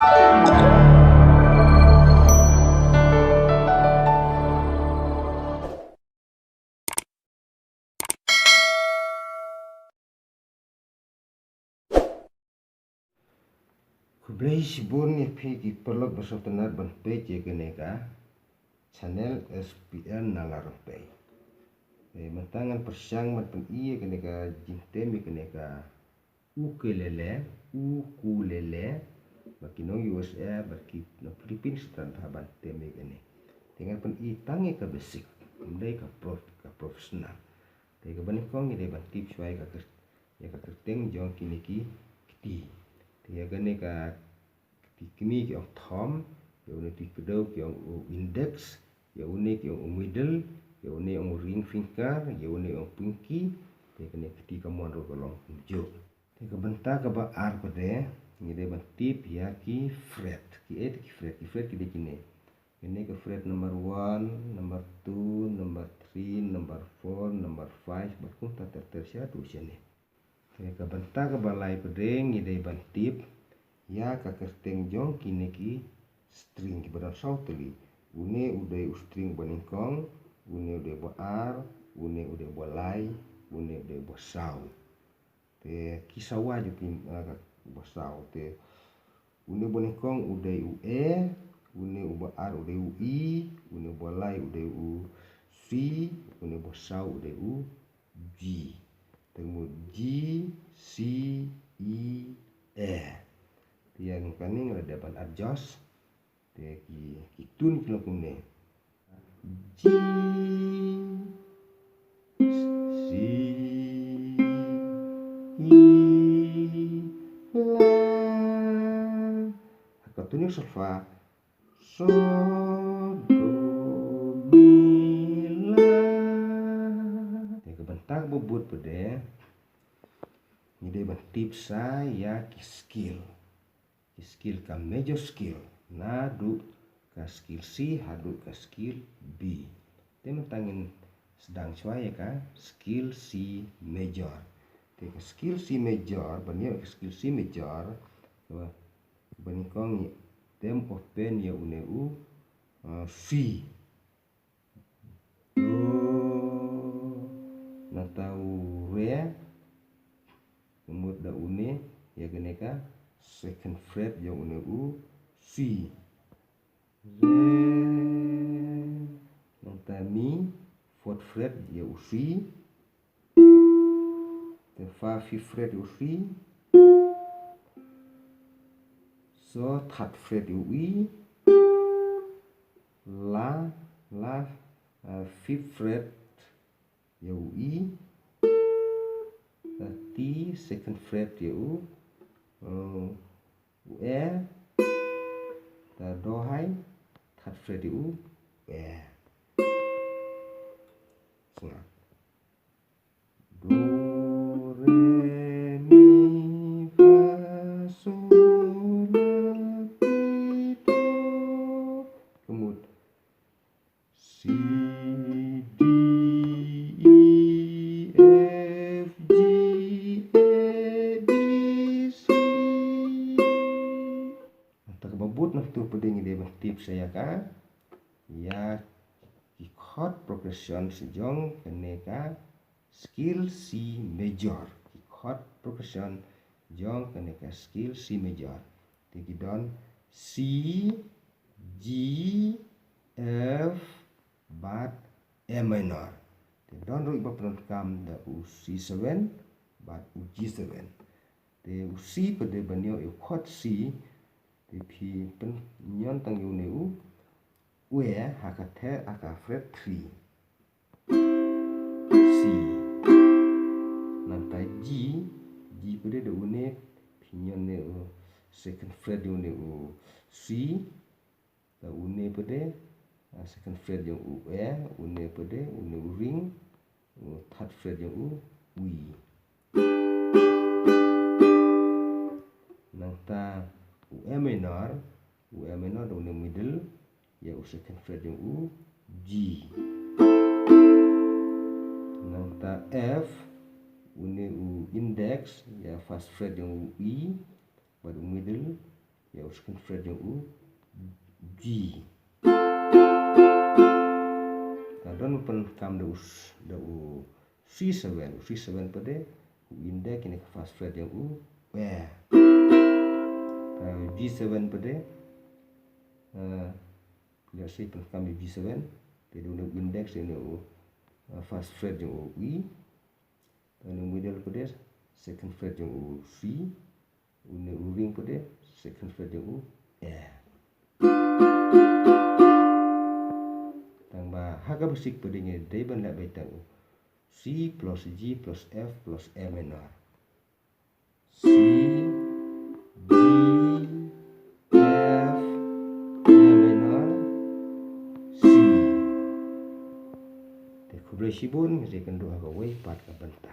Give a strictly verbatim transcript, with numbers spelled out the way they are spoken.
Khublei shibun ïa phi ki paralok ba sngewtynnat ban peit ïa kane ka channel S P N Nala Rongpei. Eh, mynta ngan pyrshang ban pyni ïa kane ka jingtem ïa kane ka ukulele, ukulele, ba ki nong U S A, ba ki nong Philippines, sa tang ban tem ïa kane. Te ngan pyni tang ïa ka basic, ym dei ka prof-, ka professional. Te kaba nyngkong ngi dei ban tip shuwa ïa ka kyr-, ïa ka kyrteng jong kine ki kti. Te ïa kane ka kti kmie ki ong thumb, ïa une kti kdew ki ong u index, ïa une ki ong u middle, ïa une ong u ring finger, ïa une ong pinky, te kane kti kamon ruh ka long kumjuh. Te ka bynta kaba ar pat de, ngi dei ban tip ïa ki fret. Ki ei te ki fret, ki fret ki dei kine. Kine ki fret number one, number two, number three, number four, number five, bad kumta ter ter sha tu shane. Te ka bynta kaba lai pat de ngi dei ban tip ïa ka kyrteng jong kine ki string kiba don saw tylli. Une u dei u string ba nyngkong, une u dei ba ar, une u dei ba lai, une u dei ba saw. Te ki sawa jong ki, ah, ba saw. Te une ba nyngkong u dei u A, une uba ar u dei u E, une ba lai u dei u C, une ba saw u dei u G. Te mut G, C, E, A. Te ïa kane nga la dep ban adjust. Te ki, ki tun ki long kumne. G, C, E, la. Ha ka tun ïa u solfa. So, do, mi, la. Te ka bynta kaba bud pat de, ngi dei ban tip sa ïa ki scale. Ki scale, ka major scale, naduh ka scale C haduh ka scale B. Te mynta ngin sdang shuwa ïa ka scale C major. Te ka scale C major, ban ïoh ka scale C major, ba, ba nyngkong ngi tem open ïa une u, uh, C. Do, nangta u re, ka mut da une, ïa kane ka second fret ïa une u C. Re, nangta mi, fourth fret ïa u C. Te fa, fifth fret ïa u C. So, third fret ïa u E. La, la, uh, fifth fret ïa u E. Te ti, second fret ïa u, uh, u A. Te do high, third fret ïa u A. Sngap. Do, re, mi, fa, so, la, ti, do. Ka mut C, D, E, F, G, A, B, C. Nangta kaba bud na tu pat de ngi dei ban tip sa ïa ka, ïa ki chord progression jong kane ka scale C major. Ki chord progression jong kane ka scale C major. Te ki don C, G, F, bad A minor. Te don ruh iba pyndonkam da u C seven bad u G seven. Te u C pat de ban ïoh ïa u chord C, te phi pynïon tang ïa une u, u A ha ka third, ha ka fret three. C. Nangta G, G pat de da une, phi ñion ne u second fret ïa une u C, da une pat de, ah, second fret ïa u A, une pat de, une u ring, u third fret ïa u E. Nangta u A minor, u A minor da une middle, ïa u second fret ïa u G. Nangta F, une u index, ïa first fret ïa u E, bad u middle, ïa u second fret jong u G. Te don pyndonkam da u, da u C seven, u C seven pat de u index ïa kane ka first fret jong u E. Te u G seven pat de, eh, lehse pyndonkam ïa u G seven, te da une u index ïa une u, eh, first fret jong u E. Te une u middle pat de second fret jong u C. Une u ring pat de second fret jong u E. Tangba ha ka basic pat de ngi dei ban leh beit tang u C plus G plus F plus A minor. C, G, F, A minor, C. Te khublei shibun, ngin sa ïakynduh ha kawei pat ka bynta.